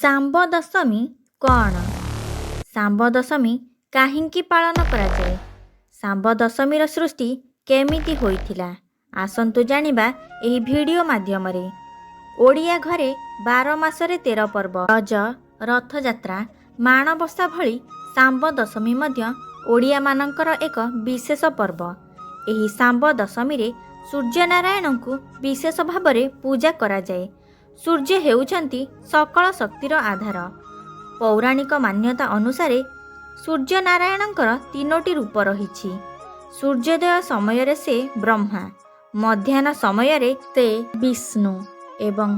ଶାମ୍ବ ଦଶମୀ କ'ଣ? ଶାମ୍ବ ଦଶମୀ କାହିଁକି ପାଳନ କରାଯାଏ? ଶାମ୍ବ ଦଶମୀର ସୃଷ୍ଟି କେମିତି ହୋଇଥିଲା? ଆସନ୍ତୁ ଜାଣିବା ଏହି ଭିଡ଼ିଓ ମାଧ୍ୟମରେ। ଓଡ଼ିଆ ଘରେ 12 ମାସରେ 13 ପର୍ବ। ରଜ, ରଥଯାତ୍ରା, ମାଣବସା ଭଳି ଶାମ୍ବ ଦଶମୀ ମଧ୍ୟ ଓଡ଼ିଆମାନଙ୍କର ଏକ ବିଶେଷ ପର୍ବ। ଏହି ଶାମ୍ବ ଦଶମୀରେ ସୂର୍ଯ୍ୟନାରାୟଣଙ୍କୁ ବିଶେଷ ଭାବରେ ପୂଜା କରାଯାଏ। ସୂର୍ଯ୍ୟ ହେଉଛନ୍ତି ସକଳ ଶକ୍ତିର ଆଧାର। ପୌରାଣିକ ମାନ୍ୟତା ଅନୁସାରେ ସୂର୍ଯ୍ୟନାରାୟଣଙ୍କର ତିନୋଟି ରୂପ ରହିଛି। ସୂର୍ଯ୍ୟୋଦୟ ସମୟରେ ସେ ବ୍ରହ୍ମା, ମଧ୍ୟାହ୍ନ ସମୟରେ ସେ ବିଷ୍ଣୁ ଏବଂ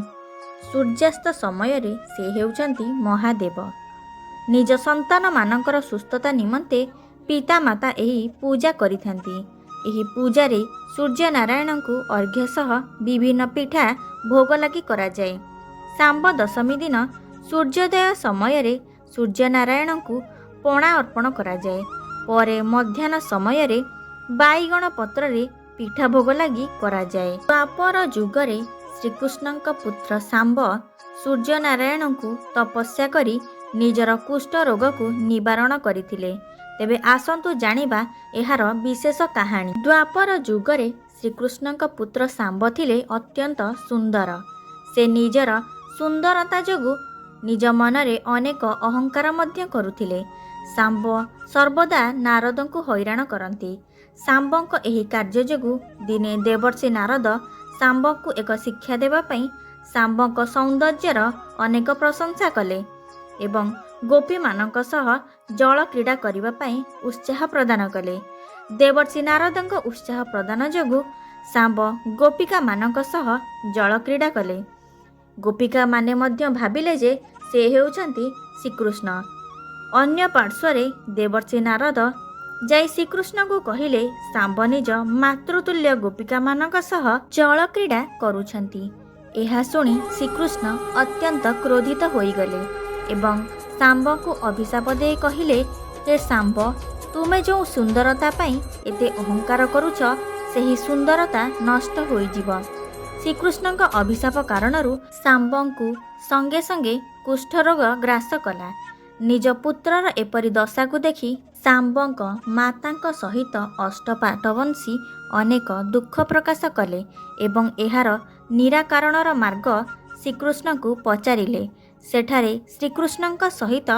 ସୂର୍ଯ୍ୟାସ୍ତ ସମୟରେ ସେ ହେଉଛନ୍ତି ମହାଦେବ। ନିଜ ସନ୍ତାନମାନଙ୍କର ସୁସ୍ଥତା ନିମନ୍ତେ ପିତାମାତା ଏହି ପୂଜା କରିଥାନ୍ତି। ଏହି ପୂଜାରେ ସୂର୍ଯ୍ୟନାରାୟଣଙ୍କୁ ଅର୍ଘ୍ୟ ସହ ବିଭିନ୍ନ ପିଠା ଭୋଗ ଲାଗି କରାଯାଏ। ଶାମ୍ବ ଦଶମୀ ଦିନ ସୂର୍ଯ୍ୟୋଦୟ ସମୟରେ ସୂର୍ଯ୍ୟନାରାୟଣଙ୍କୁ ପଣା ଅର୍ପଣ କରାଯାଏ। ପରେ ମଧ୍ୟାହ୍ନ ସମୟରେ ବାଇଗଣ ପତ୍ରରେ ପିଠା ଭୋଗ ଲାଗି କରାଯାଏ। ଦ୍ୱାପର ଯୁଗରେ ଶ୍ରୀକୃଷ୍ଣଙ୍କ ପୁତ୍ର ଶାମ୍ବ ସୂର୍ଯ୍ୟନାରାୟଣଙ୍କୁ ତପସ୍ୟା କରି ନିଜର କୁଷ୍ଠ ରୋଗକୁ ନିବାରଣ କରିଥିଲେ। ତେବେ ଆସନ୍ତୁ ଜାଣିବା ଏହାର ବିଶେଷ କାହାଣୀ। ଦ୍ୱାପର ଯୁଗରେ ଶ୍ରୀକୃଷ୍ଣଙ୍କ ପୁତ୍ର ଶାମ୍ବ ଥିଲେ ଅତ୍ୟନ୍ତ ସୁନ୍ଦର। ସେ ନିଜର ସୁନ୍ଦରତା ଯୋଗୁଁ ନିଜ ମନରେ ଅନେକ ଅହଙ୍କାର ମଧ୍ୟ କରୁଥିଲେ। ଶାମ୍ବ ସର୍ବଦା ନାରଦଙ୍କୁ ହଇରାଣ କରନ୍ତି। ଶାମ୍ବଙ୍କ ଏହି କାର୍ଯ୍ୟ ଯୋଗୁଁ ଦିନେ ଦେବର୍ଷି ନାରଦ ଶାମ୍ବଙ୍କୁ ଏକ ଶିକ୍ଷା ଦେବା ପାଇଁ ଶାମ୍ବଙ୍କ ସୌନ୍ଦର୍ଯ୍ୟର ଅନେକ ପ୍ରଶଂସା କଲେ ଏବଂ ଗୋପୀମାନଙ୍କ ସହ ଜଳ କ୍ରୀଡ଼ା କରିବା ପାଇଁ ଉତ୍ସାହ ପ୍ରଦାନ କଲେ। ଦେବର୍ଷି ନାରଦଙ୍କ ଉତ୍ସାହ ପ୍ରଦାନ ଯୋଗୁଁ ଶାମ୍ବ ଗୋପିକାମାନଙ୍କ ସହ ଜଳ କ୍ରୀଡ଼ା କଲେ। ଗୋପିକାମାନେ ମଧ୍ୟ ଭାବିଲେ ଯେ ସେ ହେଉଛନ୍ତି ଶ୍ରୀକୃଷ୍ଣ। ଅନ୍ୟ ପାର୍ଶ୍ୱରେ ଦେବର୍ଷି ନାରଦ ଯାଇ ଶ୍ରୀକୃଷ୍ଣଙ୍କୁ କହିଲେ, ଶାମ୍ବ ନିଜ ମାତୃତୁଲ୍ୟ ଗୋପିକାମାନଙ୍କ ସହ ଜଳକ୍ରୀଡ଼ା କରୁଛନ୍ତି। ଏହା ଶୁଣି ଶ୍ରୀକୃଷ୍ଣ ଅତ୍ୟନ୍ତ କ୍ରୋଧିତ ହୋଇଗଲେ ଏବଂ ଶାମ୍ବଙ୍କୁ ଅଭିଶାପ ଦେଇ କହିଲେ, ହେ ଶାମ୍ବ, ତୁମେ ଯେଉଁ ସୁନ୍ଦରତା ପାଇଁ ଏତେ ଅହଙ୍କାର କରୁଛ, ସେହି ସୁନ୍ଦରତା ନଷ୍ଟ ହୋଇଯିବ। ଶ୍ରୀକୃଷ୍ଣଙ୍କ ଅଭିଶାପ କାରଣରୁ ଶାମ୍ବଙ୍କୁ ସଙ୍ଗେ ସଙ୍ଗେ କୁଷ୍ଠରୋଗ ଗ୍ରାସ କଲା। ନିଜ ପୁତ୍ରର ଏପରି ଦଶାକୁ ଦେଖି ଶାମ୍ବଙ୍କ ମାତାଙ୍କ ସହିତ ଅଷ୍ଟପାଟବଂଶୀ ଅନେକ ଦୁଃଖ ପ୍ରକାଶ କଲେ ଏବଂ ଏହାର ନିରାକରଣର ମାର୍ଗ ଶ୍ରୀକୃଷ୍ଣଙ୍କୁ ପଚାରିଲେ। ସେଠାରେ ଶ୍ରୀକୃଷ୍ଣଙ୍କ ସହିତ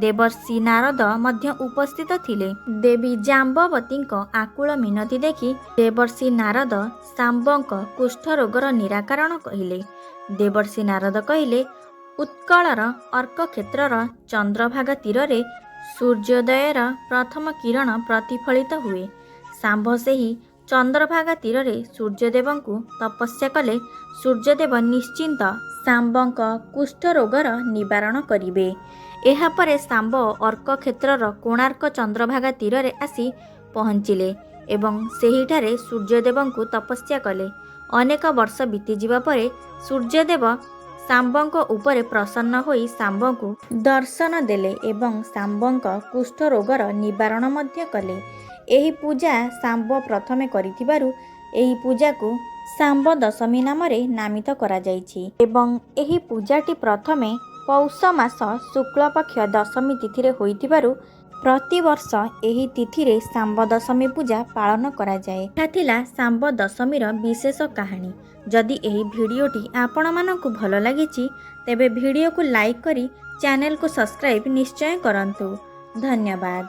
ଦେବର୍ଷି ନାରଦ ମଧ୍ୟ ଉପସ୍ଥିତ ଥିଲେ। ଦେବୀ ଜାମ୍ବବତୀଙ୍କ ଆକୁଳ ମିନତି ଦେଖି ଦେବର୍ଷି ନାରଦ ଶାମ୍ବଙ୍କ କୁଷ୍ଠରୋଗର ନିରାକରଣ କହିଲେ। ଦେବର୍ଷି ନାରଦ କହିଲେ, ଉତ୍କଳର ଅର୍କକ୍ଷେତ୍ରର ଚନ୍ଦ୍ରଭାଗା ତୀରରେ ସୂର୍ଯ୍ୟୋଦୟର ପ୍ରଥମ କିରଣ ପ୍ରତିଫଳିତ ହୁଏ। ଶାମ୍ବ ସେହି ଚନ୍ଦ୍ରଭାଗା ତୀରରେ ସୂର୍ଯ୍ୟଦେବଙ୍କୁ ତପସ୍ୟା କଲେ ସୂର୍ଯ୍ୟଦେବ ନିଶ୍ଚିନ୍ତ ଶାମ୍ବଙ୍କ କୁଷ୍ଠରୋଗର ନିବାରଣ କରିବେ। ଏହାପରେ ଶାମ୍ବ ଅର୍କକ୍ଷେତ୍ରର କୋଣାର୍କ ଚନ୍ଦ୍ରଭାଗା ତୀରରେ ଆସି ପହଞ୍ଚିଲେ ଏବଂ ସେହିଠାରେ ସୂର୍ଯ୍ୟଦେବଙ୍କୁ ତପସ୍ୟା କଲେ। ଅନେକ ବର୍ଷ ବିତିଯିବା ପରେ ସୂର୍ଯ୍ୟଦେବ ଶାମ୍ବଙ୍କ ଉପରେ ପ୍ରସନ୍ନ ହୋଇ ଶାମ୍ବଙ୍କୁ ଦର୍ଶନ ଦେଲେ ଏବଂ ଶାମ୍ବଙ୍କ କୁଷ୍ଠରୋଗର ନିବାରଣ ମଧ୍ୟ କଲେ। ଏହି ପୂଜା ଶାମ୍ବ ପ୍ରଥମେ କରିଥିବାରୁ ଏହି ପୂଜାକୁ ଶାମ୍ବ ଦଶମୀ ନାମରେ ନାମିତ କରାଯାଇଛି ଏବଂ ଏହି ପୂଜାଟି ପ୍ରଥମେ ପୌଷ ମାସ ଶୁକ୍ଳପକ୍ଷ ଦଶମୀ ତିଥିରେ ହୋଇଥିବାରୁ ପ୍ରତିବର୍ଷ ଏହି ତିଥିରେ ଶାମ୍ବ ଦଶମୀ ପୂଜା ପାଳନ କରାଯାଏ। ଏହା ଥିଲା ଶାମ୍ବ ଦଶମୀର ବିଶେଷ କାହାଣୀ। ଯଦି ଏହି ଭିଡ଼ିଓଟି ଆପଣମାନଙ୍କୁ ଭଲ ଲାଗିଛି, ତେବେ ଭିଡ଼ିଓକୁ ଲାଇକ୍ କରି ଚ୍ୟାନେଲକୁ ସବସ୍କ୍ରାଇବ୍ ନିଶ୍ଚୟ କରନ୍ତୁ। ଧନ୍ୟବାଦ।